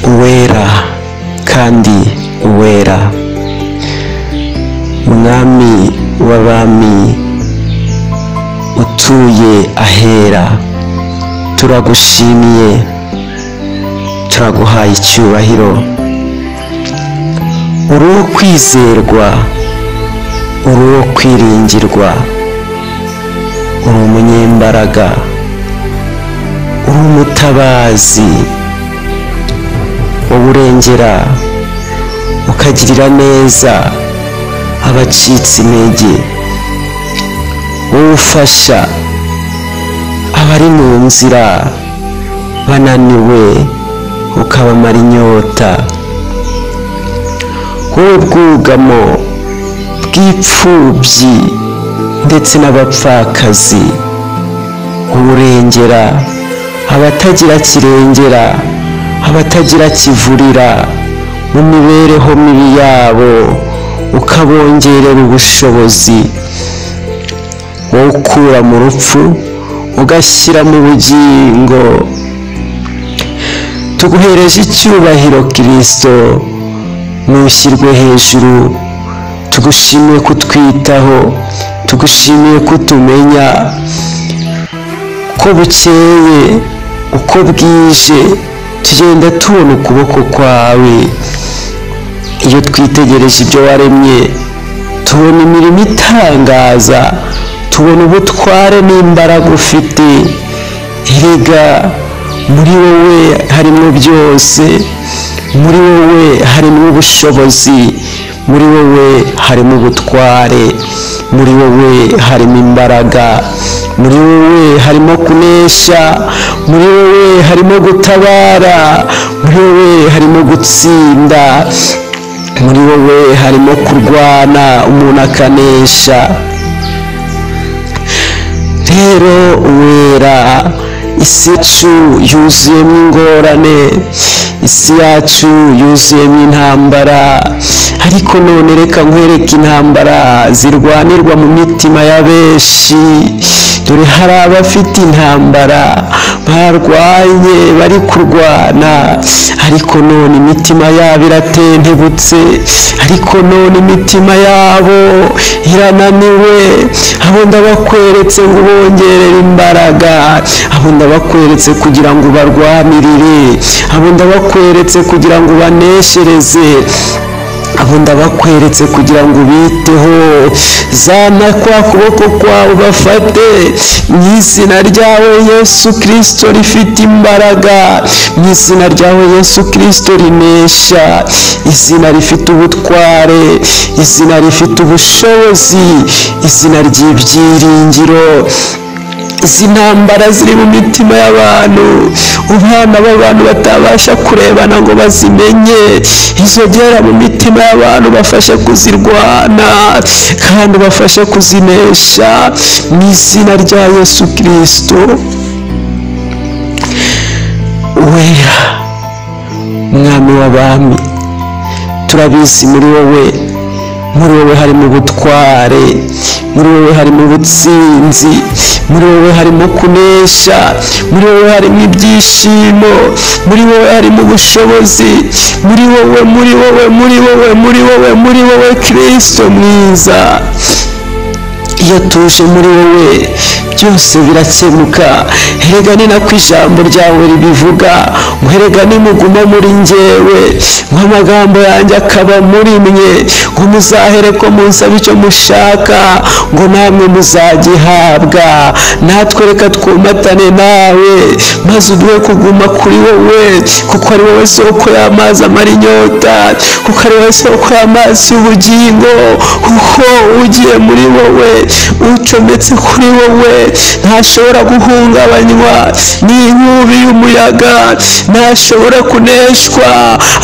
Uwera kandi uwera, Mwami w'abami utuye ahera, turagushimiye, turaguhaye icyubahiro. Uri uwo kwizerwa, uri uwo kwiringirwa, uri umunyembaraga, uri umutabazi, wowe urengera ukagirira neza abacitse intege, wowe ufasha abari mu nzira bananiwe ukabamara inyota, wowe bwugamo bw'ipfubyi ndetse n'abapfakazi, wowe urengera abatagira kirengera, abatagira kivurira mu mibereho mibi yabo, ukabongerera ubushobozi, wowe ukura mu rupfu ugashyira mu bugingo. Tuguhereje icyubahiro Kristo, ntushyirwe hejuru. Tugushimiye kutwitaho, tugushimiye kutumenya uko bukeye uko bwije, tugenda tubona ukuboko kwawe. Iyo twitegereje ibyo waremye, tubona imirimo itangaza, tubona ubutware n'imbaraga ufite. Erega muri wowe harimo byose, muri wowe harimo ubushobozi, muri wowe harimo ubutware, muri wowe harimo imbaraga, muri wowe harimo kunesha, muri wowe harimo gutabara, muri wowe harimo gutsinda, muri wowe harimo kurwana umuntu akanesha. Rero Uwera, isi yacu yuzuyemo ingorane, isi yacu yuzuyemo intambara, ariko none reka nkwereke intambara zirwanirwa mu mitima ya benshi. Dore hari abafite intambara barwanye, bari kurwana, ariko none imitima yabo iratentebutse, ariko none imitima yabo irananiwe. Abo ndabakweretse ngo ubongerere imbaraga, abo ndabakweretse kugira ngo ubarwanirire, abo ndabakweretse kugira ngo ubaneshereze, abo ndabakweretse kugira ngo ubiteho. Zana kwa kuboko kwawe bafate mu izina ryawe Yesu Kristo rifite imbaraga, mu izina ryawe Yesu Kristo rinesha, izina rifite ubutware, izina rifite ubushobozi, izina ry'ibyiringiro. Izi ntambara ziri mu mitima y'abantu, abana b'abantu batabasha kurebana ngo bazimenye, izogera mu mitima y'abantu bafashe kuzirwana kandi bafashe kuzinesha mu izina rya Yesu Kristo. Uwera, Mwami w'abami, turabizi muri wowe, muri wowe harimo ubutware, muri wowe harimo ubutsinzi, muri wowe harimo kunesha, muri wowe harimo ibyishimo, muri wowe harimo ubushobozi, muri wowe, muri wowe, muri wowe, muri wowe, muri wowe Kristo mwiza. Iyo tuje muri wowe byose birakemuka. Erega ni nako ijambo ryawe ribivuga, ngo erega nimuguma muri njyewe, ngo amagambo yanjye akaba muri mwe, ngo muzahereko munsabe icyo mushaka, ngo namwe muzagihabwa. Natwe reka twumatane nawe, maze uduhe kuguma kuri wowe, kuko ari wowe soko y'amazi amara inyota, kuko ari wowe soko y'amazi y'ubugingo, kuko ugiye muri wowe, ucometse kuri wowe, ntashobora guhungabanywa n'inkubi y'umuyaga, ntashobora kuneshwa,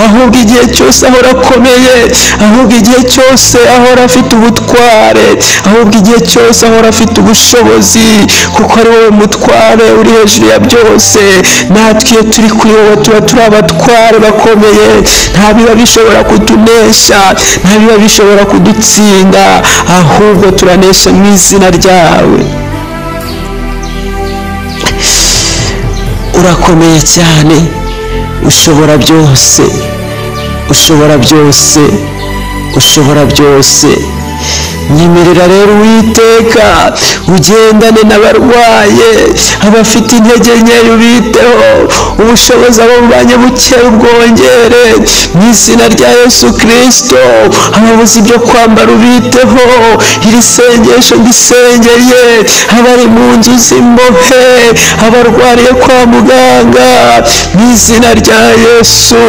ahubwo igihe cyose ahora akomeye, ahubwo igihe cyose ahora afite ubutware, ahubwo igihe cyose ahora afite ubushobozi, kuko ari wowe mutware uri hejuru ya byose. Natwe iyo turi kuri wowe tuba turi abatware bakomeye, nta biba bishobora kutunesha, nta biba bishobora kudutsinda, ahubwo turanesha mu izina ryawe. Urakomeye cyane, Ushobora byose, ushobora byose, ushobora byose. Nyemerera rero Uwiteka ugendane n'abarwaye, abafite intege nkeya ubiteho, ubushobozi abo mubanye buke ubwongere mu izina rya Yesu Kristo. Ababuze ibyo kwambara ubiteho. Iri sengesho ndisengeye abari mu nzu z'imbohe, abarwariye kwa muganga mu izina rya Yesu.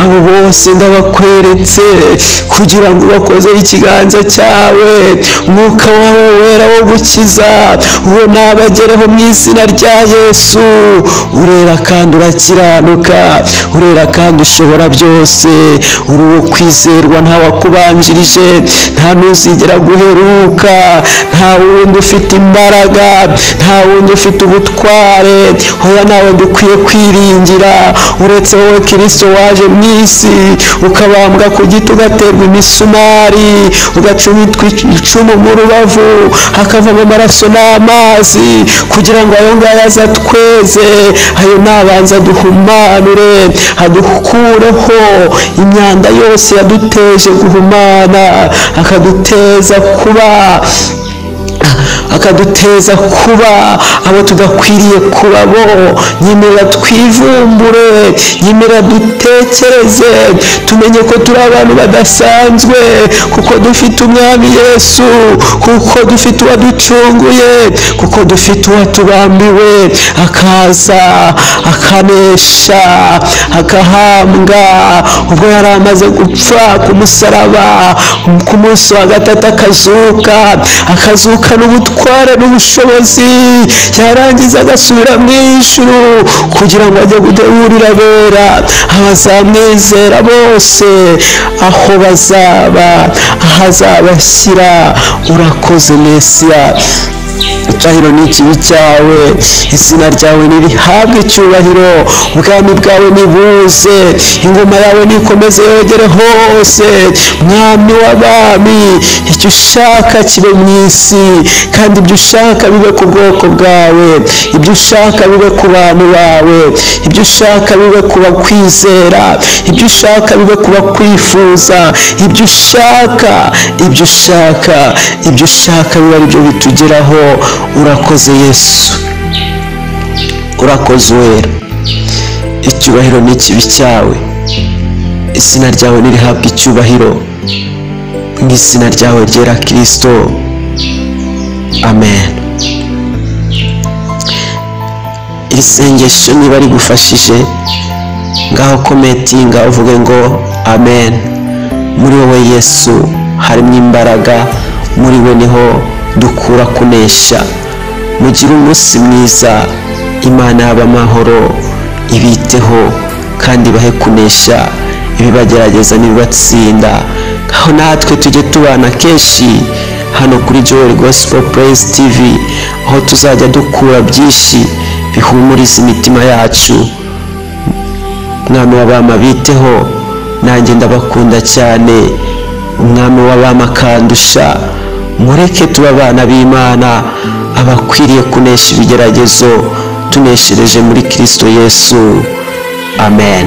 Abo bose ndabakweretse kugira ngo ubakozeho ikiganza cyawe, Mwuka wawe wera wo gukiza uwo nabagereho mu izina rya Yesu. Urera kandi urakiranuka, urera kandi ushobora byose, uri uwo kwizerwa, nta wakubanjirije, nta n'uzigera guheruka, nta wundi ufite imbaraga, nta wundi ufite ubutware, hoya nawe dukwiye kwiringira uretse wowe Kristo waje mu isi, ukabambwa ku giti, ugaterwa imisumari, ugacumitwa icumu mu rubavu, hakavamo amaraso n'amazi, kugira ngo ayo ngayo aze atweze, ayo nabanza aduhumanure, adukureho imyanda yose yaduteje guhumana, akaduteza kuba abo tudakwiriye kuba bo. Nyemerera twivumbure, nyemerera dutekereze, tumenye ko turi abantu badasanzwe, kuko dufite Umwami Yesu, kuko dufite uwaducunguye, kuko dufite uwatubambiwe, akaza akanesha, akahambwa ubwo yari amaze gupfa ku musaraba, ku munsi wa gatatu akazuka, akazuka n'ubutware n'ubushobozi, yarangiza agasubira mu ijuru kugira ngo ajye gutegurira abera abazamwizera bose aho bazaba, ahazabashyira. Urakoze Mesiya, icyubahiro ni ikibi cyawe, izina ryawe nirihabwe icyubahiro, ubwami bwawe nibuze, ingoma yawe nikomeze yogere hose. Mwami w'abami, icyo ushaka kibe mu isi, kandi ibyo ushaka bibe ku bwoko bwawe, ibyo ushaka bibe ku bantu bawe, ibyo ushaka bibe ku bakwizera, ibyo ushaka bibe ku bakwifuza, ibyo ushaka, ibyo ushaka, ibyo ushaka bibe ari byo bitugeraho. Urakoze Yesu, urakoze Uwera, icyubahiro ni ikibi cyawe, izina ryawe nirihabwe icyubahiro mu izina ryawe ryera Kristo, amen. Iri sengesho niba rigufashije, ngaho komentinga uvuge ngo amen. Muri wowe Yesu harimo imbaraga, muri we niho dukura kunesha. Mugire umunsi mwiza, Imana y'amahoro ibiteho kandi bahe kunesha ibibagerageza n'ibibatsinda. Aho natwe tujye tubana kenshi hano kuri Joel Gospel Praise TV, aho tuzajya dukura byinshi bihumuriza imitima yacu. Umwami w'abami abiteho, nanjye ndabakunda cyane. Umwami w'abami akandusha, mureke tuba abana b'Imana abakwiriye kunesha ibigeragezo, tuneshereje muri Kristo Yesu. Amen.